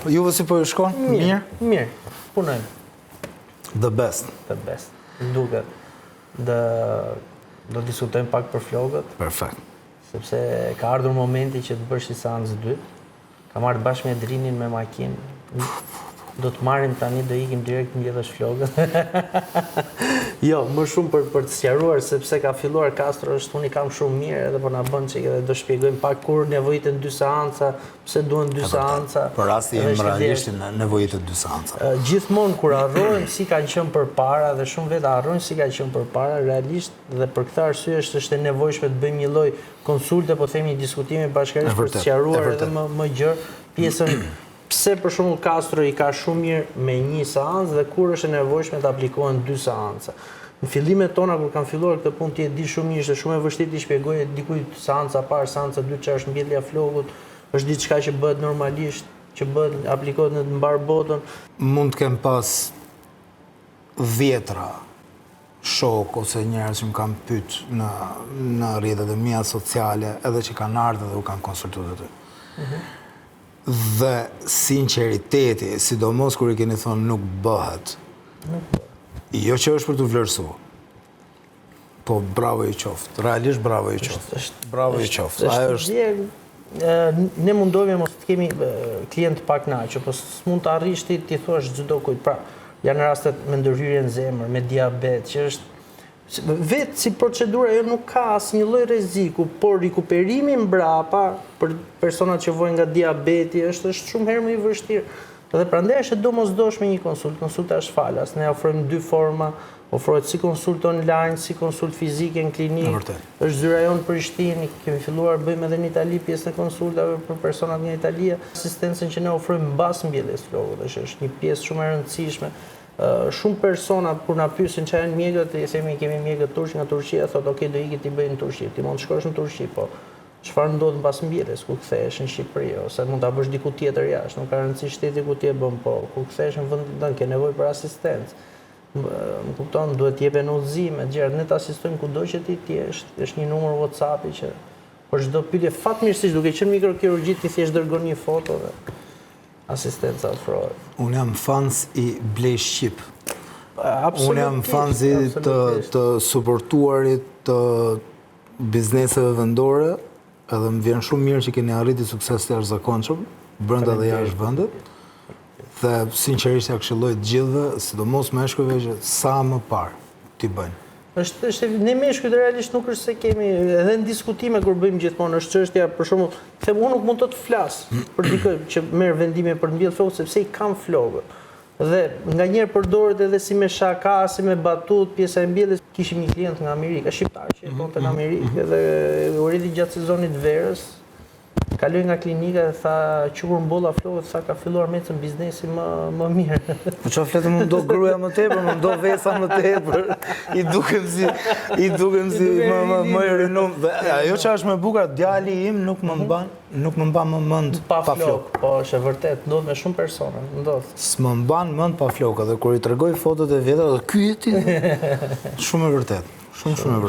Juve si po ju shkon? Mirë. Mirë. Punojmë. The best. The best. Duket. Dhe do diskutojmë pak për flokët. Perfekt. Sepse ka ardhur momenti që të bësh një seancë të dytë. Kam ardhur bashkë me Drinin me makinë. Do të marrim tani, do ikim direkt të mbjellësh flokët. jo, më shumë për për të sqaruar sepse ka filluar Kastro është unë i kam shumë mirë edhe po na bën çik edhe do shpjegojmë pak kur nevojiten dy seanca, pse duhen dy seanca. Për rastin im realisht nevojitet dy seanca. Gjithmonë kur harrojmë si kanë qenë përpara dhe shumë veta harrojnë si kanë qenë përpara, realisht dhe për këtë arsye është është e nevojshme të bëjmë një lloj konsulte, po themi një diskutimi bashkërisht për të sqaruar edhe më më gjerë pjesën pse për shembull Kastro i ka shumë mirë me një seancë dhe kur është e nevojshme të aplikohen dy seanca. Në fillimet tona kur kam filluar këtë punë ti e di shumë mirë ishte shumë e vështirë t'i shpjegoje dikujt seanca parë, seanca dytë çfarë është mbjellja e flokut, është diçka që bëhet normalisht, që bëhet aplikohet në të mbarë botën. Mund të kem pas dhjetra shokë ose njerëz që më kanë pyet në në rrjetet e mia sociale edhe që kanë ardhur dhe u kanë konsultuar aty. Mm -hmm. Dhe sinqeriteti, sidomos kur i keni thonë nuk bëhet. Nuk bëhet. Jo që është për t'u vlerësuar. Po bravo i qoftë. Realisht bravo i qoftë. Është bravo i qoftë. Ajo është ne mundohemi mos të kemi klientë të pakënaqur, po s'mund të arrish ti t'i thuash çdo kujt. Pra, janë rastet me ndërhyrje në zemër, me diabet, që është vetë si procedura ajo nuk ka asnjë lloj rreziku, por rikuperimi mbrapa për personat që vuajnë nga diabeti është është shumë herë më i vështirë. Dhe prandaj është e domosdoshme një konsultë. Konsulta është falas. Ne ofrojmë dy forma, ofrohet si konsultë online, si konsultë fizike në klinikë. Është zyra jonë në Prishtinë, kemi filluar bëjmë edhe në Itali pjesën e konsultave për personat nga Italia. Asistencën që ne ofrojmë mbas mbjelljes së flokut, është është një pjesë shumë e rëndësishme. Shumë persona kur na pyesin çfarë janë mjekët, i themi kemi mjekët turq nga Turqia, thotë ok do iki t'i bëj në Turqi. Ti mund të shkosh në Turqi, po Çfarë ndodh mbas mbjelljes kur kthehesh në Shqipëri ose mund ta bësh diku tjetër jashtë, nuk ka rëndësi shteti ku ti e bën, po kur kthehesh në vendin tënd ke nevojë për asistencë. Më kupton, duhet të jepen udhëzime, gjërat, ne të asistojmë kudo që ti të jesh, është një numër WhatsApp-i që për çdo pyetje fatmirësisht duke qenë mikrokirurgji ti thjesht dërgon një foto dhe asistenca ofrohet. Unë jam fans i Blej Shqip. Absolutisht. Unë jam fans i të të suportuarit të bizneseve vendore, edhe më vjen shumë mirë që keni arritur sukses të jashtëzakonshëm brenda dhe jashtë vendit. Dhe sinqerisht ja këshilloj të gjithëve, sidomos meshkujve që sa më parë t'i bëjnë. Është është ne meshkujt realisht nuk është se kemi edhe në diskutime kur bëjmë gjithmonë është çështja për shembull, them unë nuk mund të të flas për dikë që merr vendime për të mbjellë flokët sepse i kam flokët. Dhe nganjëherë përdoret edhe si me shaka, si me batutë, pjesa e mbjelljes. Kishim një klient nga Amerika, shqiptar që jetonte në Amerikë dhe u erdhi gjatë sezonit të verës, kaloi nga klinika dhe tha që kur mbolla flokët, tha ka filluar më ecën biznesi më më mirë. Po çfarë flet më do gruaja më tepër, më do vesa më tepër. I dukem si i dukem si më më më i rinum. Dhe ajo që është më e bukur, djali im nuk më mban Nuk më mban më mend pa flokë. Po, është e vërtetë, ndodh me shumë persona, ndodh. S'më mban mend pa flokë dhe kur i tregoj fotot e vjetra, dhe ky je ti. Shumë e vërtetë. Shumë shumë e vërtetë.